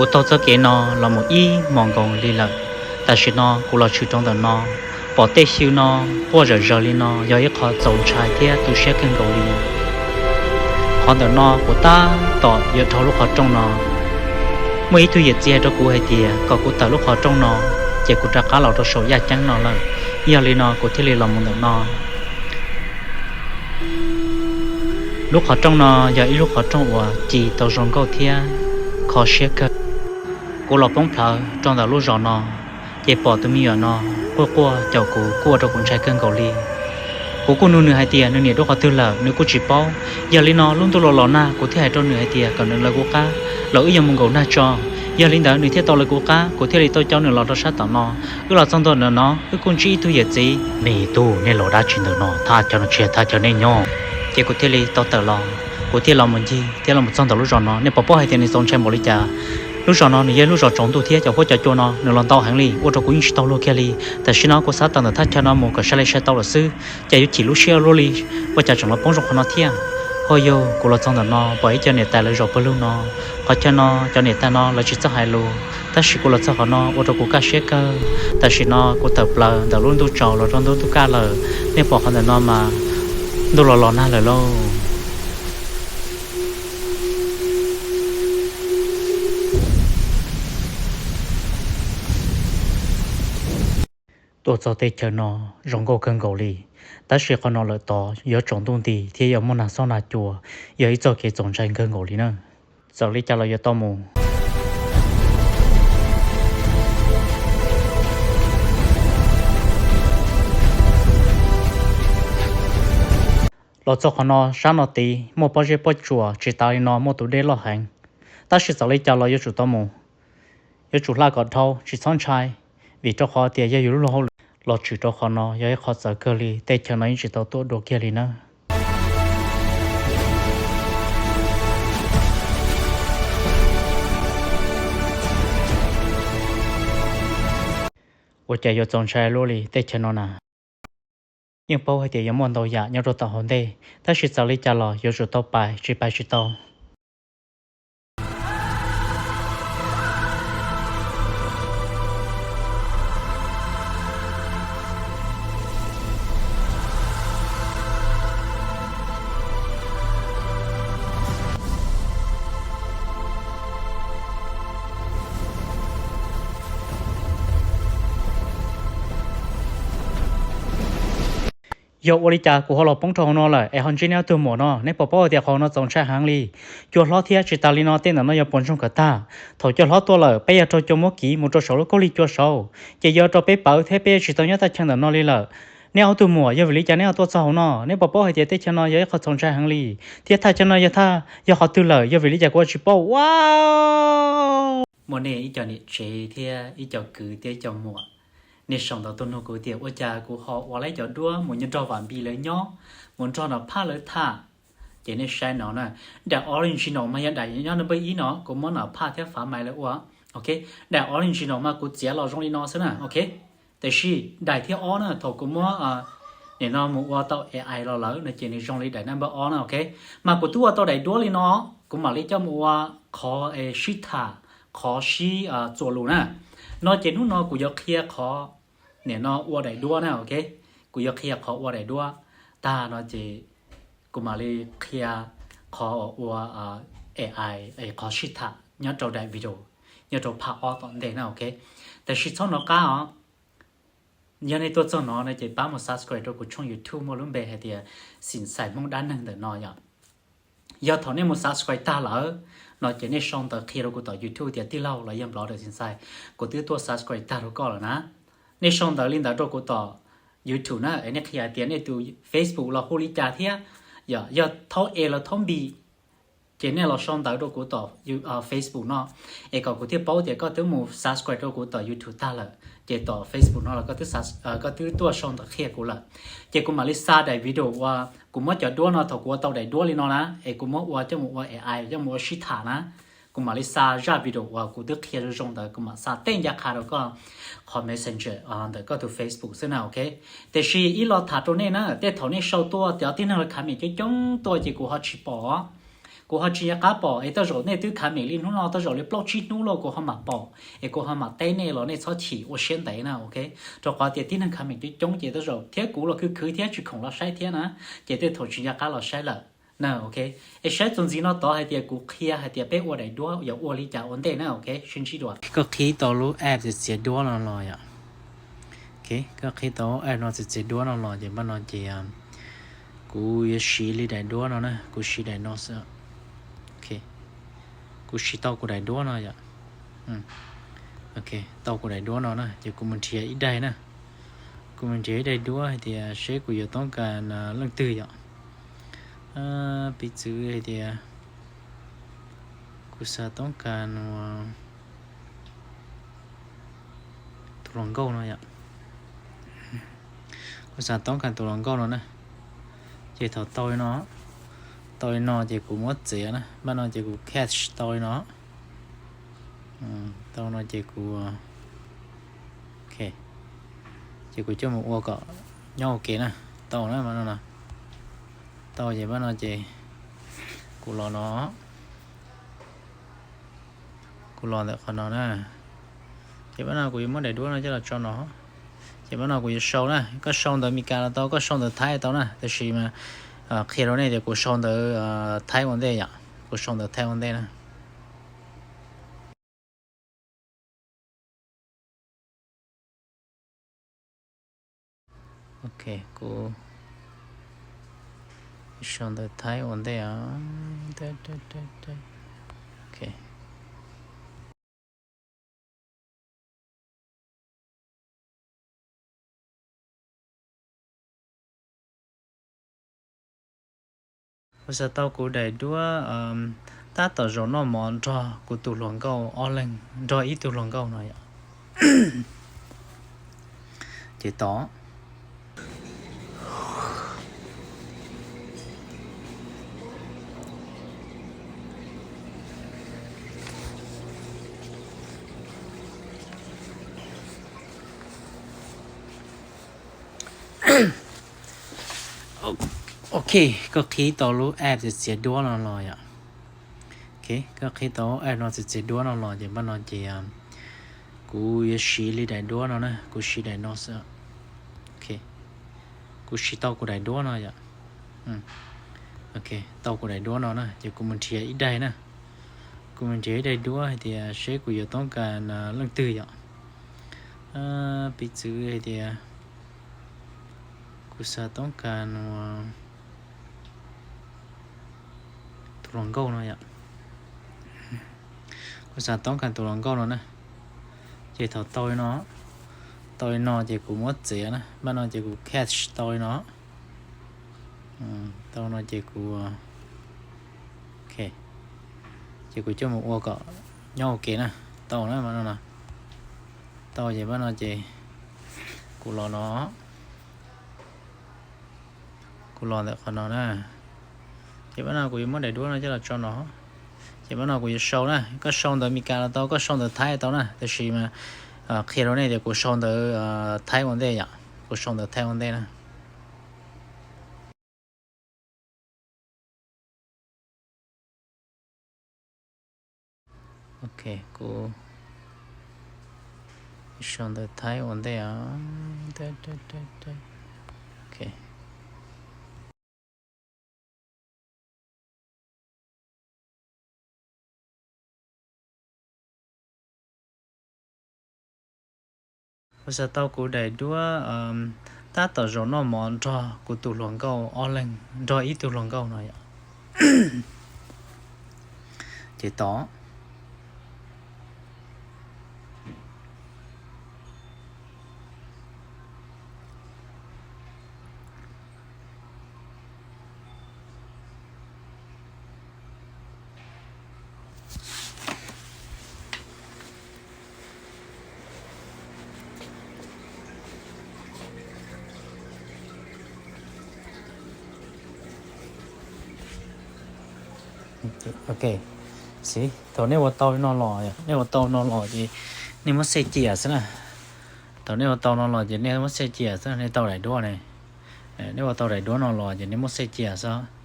Kuv taug txoj kev no los mus ib hmos nkaus li lawm. Tam sim no kuv los tshwm rau ntawm no, pom tej xyw no quaj zawm zaws li no yog ib qho txaus ntshai thiab tu siab kawg nkaus li. Qhov ntawm no kuv tab tom yuav dhau lub qhov rooj no. Muaj ib tug yawm txiv hais rau kuv hais tias kom kuv tawm lub qhov rooj no, ces kuv rov qab los rau saum yaj ceeb no lawm. Yog li no kuv thiaj li los mus ntawm no. Lub qhov rooj no yog ib lub qhov rooj uas ci tau zoo nkauj thiab kho siab kawg. Kuv los poob plhawv rau ntawm lub zos no, ces pom tus me nyuam no quaj quaj caum kuv kuj ua rau kuv ntshai kawg nkaus li. Kuv kuj nug nws hais tias nws niam dua qhov twg lawm, nws kuj tsis paub. Yog li no lub ntuj los los nag, kuv thiaj hais rau nws hais tias kom nws lawv kuv qab los wb yuav mus nkaum nag tso. Yog li ntawd nws thiaj tau lawv kuv qab, kuv thiaj li tau coj nws los rau sab tom no. Wb los txog ntua ntawm no, wb kuj ntsib ib tug yawm txiv. Nej tug, nej los dab tsi ntawm no? Thaj chaw no tsis yog thaj chaw nej nyob. Ces kuv thiaj li tau tawm los, kuv thiaj los mus ncig thiab los txog ntawm lub zos no. Nej puas paub hais tias nws txaus ntshai npaum li cas? Lub zos no nws yog lub zos tsaus ntuj thiab cov huab cov cua no nws los ntau heev li, ua rau kuv yeej tsis tau luag kiag li. Tam sim no kuv xav tawm ntawm thaj chaw no mus kom sai li sai tau lawm xwb, cas yuav chim lub siab luaj li, ua cas tseem los poob rau qhov no thiab. Ho yog kuv los txog ntawm no pom ib co niam tais lawv zaum pawg lug no. Qhov chaw no cov niam tais no lawv tsis txawj hais lus, tab sis kuv los txog qhov no ua rau kuv kaj siab kawg. Tam sim no kuv tawm plaws ntawm lub ntuj tsaus los rau ntuj ntuj kaj lawm. Nej pom qhov ntawm no mas ntuj los los nag lawm lauj. Tuaj txog tej chaw no zoo nkauj kawg nkaus li, tab sis qhov no lawm tod yuav tsaus ntuj nti thiab yuav muaj nag xob nag cua, yog ib txoj kev txaus ntshai kawg nkaus li na. Txawm li cas los yuav tau mus. Los txog qhov no, sab no tid muaj pob zeb pob tsuas, tsis tas li no muaj tus dej loj heev, tab sis txawm li cas los yuav tsum tau mus. Yuav tsum hla kom dhau, tsis txhob ntshai, vim rau qhov tias yog yus lub luag hauj lwm los tshwm rau qhov no yog ib qho txawv kawg li, tej chaw no yeej tsis tau tuaj dua kiag li nawb. Ua cas yuav txaus ntshai luaj li tej chaw no na. Yeej paub hais tias yuav muaj ntau yam nyob rau tom hauv ntej, tab sis txawm li cas los yuav tsum tau pais, tsis pais tsis tau. Yog ua li cas kuv ho los poob rau hauv no lawm es ho ntsib neb ob tug muam no? Neb puas paub hais tias qhov no txaus ntshai heev li. Cua hlob thiab tsis tas li no tej ntawm no yog puas ntsoog kom tag. Thaum cua hlob tuaj lawm peb yuav raug cua muab kiv mus rau saum lub kaub lig cua saud, ces yuav rau peb pawv thiab peb yuav tsis tau nyob thaj chaw ntawm no li lawm. Neb ob tug muam, yog vim li cas neb ho tuaj txog hauv no? Neb puas paub hais tias teb chaws no yog ib qho txaus ntshai heev li, thiab thaj chaw no yog thaj, yog qhov twg lawm? Yog vim li cas kuv ua tsis paub ua. Muaj nej ib co niam tsev thiab ib co kwv thiab ib co muam, nej sau ntawv tuaj nug kuv tias ua cas kuv ho ua lawv cov duab mus nrog Vam Npis lawv nyob, mus nrog Nom Phaj lawv tham. Ces nej saib no na, daim original mas yog daim nyob nab npawb ib no, kuv muab Nom Phaj thiab Fav Maiv lawv ua. Ok, daim original mas kuv txiav los zoo li no xwb na. Ok, tiam sis daim thib ob na, thaum kuv muab nim no mus ua tau A I los lawm no ces nws zoo li daim nab npawb ob na. Ok, mas kuv twb ua tau daim duab li no, kuv mam li coj mus ua qhov sib tham, qhov sib txuas lus na. No ces hnub no kuv yuav qhia qhov nim no ua daim duab na. Ok, kuv yuav qhia qhov ua daim duab tag no ces kuv mam li qhia qhov ua A I, qhov sib tham nyob rau daim video, nyob rau phaj ob tom ntej na. Ok, tiam sis txhob nov qab os. Yog nej tuaj txog no no ces pab mus subscribe rau kuv tshooj YouTube muaj lub npe hais tias Xim Xais Hmoob Dab Neeg ntawm no yom. Yog thaum nej mus subscribe tag lawm no ces nej sau ntawv qhia rau kuv tom YouTube tias tij laug los yog nplog dawm Xim Xais, kuv twb tuaj subscribe tag rau koj lawm na. Nej sau ntawv li ntawd rau kuv tom YouTube na, es nej qhia hais tias nej tus Facebook los hu li cas thiab, yog thaub A los thaub B, ces nej los sau ntawv rau kuv tom Facebook no, es kom kuv thiaj paub tias koj twb mus subscribe rau kuv tom YouTube tag lawm, ces tom Facebook no los koj twb tuaj sau ntawv qhia kuv lawm. Ces kuv mam li xa daim video uas kuv muab cov duab no, thaum kuv ua tau daim duab li no na, es kuv muab ua coj mus ua A I coj mus ua sib tham na, kuv mam li xa zaj video uas kuv twb qhia zoo zoo ntawd kuv mam xa tej ncaj qha rau koj qhov Messenger ntawm koj tus Facebook xwb na. Ok, tiam sis ib lo tham rau nej na, tej thaum nej sau tuaj cov tib neeg lawv khav mem coob coob tuaj ces kuv ho tsis pom. Kuv ho tsis nco qab pom es tej zaum nej twb comment li hnub no tej zaum li plaub tsib hnub los kuv ho mam pom es kuv ho mam teb nej los nej txhob chim ua siab ntev na, ok. Rau qhov tias tib neeg comment coob coob ces tej zaum thiab kuv los khwv khwv thiab tsis khoom los saib thiab na, ces tej thaum tsis nco qab los saib lawm na, ok. Es saib txuas ntxiv no tod hais tias kuv qhia hais tias peb ua daim duab yuav ua li cas ua ntej na, ok, sib ntsib dua. Koj qhib tau lub app txiav txiav duab no los yom. Ok, koj qhib tau app no txiav txiav duab no los ces npaj no ces kuv yuav siv li daim duab no na, kuv siv daim no xwb. Ok, kuv siv tau kuv daim duab no yom. Ok, tau kuv daim duab no na ces kuv mus nrhiav ib daim na. Kuv mus nrhiav ib daim duab hais tias seb kuv yuav toob kas leej twg yom. Piv txwv hais tias kuv xav toob kas tus hluas nkauj no yom. Kuv xav toob kas tus hluas nkauj no na. Ces thaum tau li no, tau li no ces kuv muab txiav na, npaj no ces kuv catch tau li no. Tau no ces kuv, ok, ces kuv coj mus ua kom nyob ua ke na. Tau na, npaj no, tau ces npaj no ces kuv los no, kuv los ntawm qhov no na. Ces npaj no kuv yuav muab daim duab no coj los tso no. Ces npaj no kuv yuav sau na, koj sau ntawv Meskas los tau, koj sau ntawv Thaib tau na, tab sis mas qhia rau nej tias kuv sau ntawv Thaib ua ntej yom, kuv sau ntawv Thaib ua ntej na. Ok, kuv sau ntawv Thaib ua ntej os. Ok. Kuv xav tau kuv daim duab tab tom zaum noj mov nrog kuv tus hluas nkauj ob leeg, nrog ib tug hluas nkauj no yom. Ces tau. Ok, koj qhib tau lub app txiav txiav duab no los yom. Ok, koj qhib tau app no txiav txiav duab no los ces npaj no ces kuv yuav siv li daim duab no na, kuv siv daim no xwb. Ok, kuv siv tau kuv daim duab no yom. Ok, tau kuv daim duab no na ces kuv mus nrhiav ib daim na. Kuv mus nrhiav ib daim duab hais tias seb kuv yuav toob kas leej twg yom. Piv txwv hais tias kuv xav toob kas tus hluas nkauj no yom. Kuv xav toob kas tus hluas nkauj no na. Ces thaum tau li no, tau li no ces kuv muab txiav na, npaj no ces kuv catch tau li no. Tau no ces kuv, ok, ces kuv coj mus ua kom nyob ua ke na. Tau na, npaj no, tau ces npaj no ces kuv los no, kuv los ntawm qhov no na. Ces npaj no kuv yuav muab daim duab no coj los tso no. Ces npaj no kuv yuav sau na, koj sau ntawv Meskas los tau, koj sau ntawv Thaib tau na, tab sis mas qhia rau nej tias kuv sau ntawv Thaib ua ntej yom, kuv sau ntawv Thaib ua ntej na. Ok, kuv sau ntawv Thaib ua ntej os. Ok. Kuv xav tau kuv daim duab tab tom zaum noj mov nrog kuv tus hluas nkauj ob leeg, nrog ib tug hluas nkauj no yom. Ces tau. Ok, xij, thaum nej ua tau li no los, nej ua tau no los ces nej muab xej cia xwb na. Thaum nej ua tau no los ces nej muab xej cia xwb, nej tau daim duab ne. Nej ua tau daim duab no los ces nej muab xej cia xwb.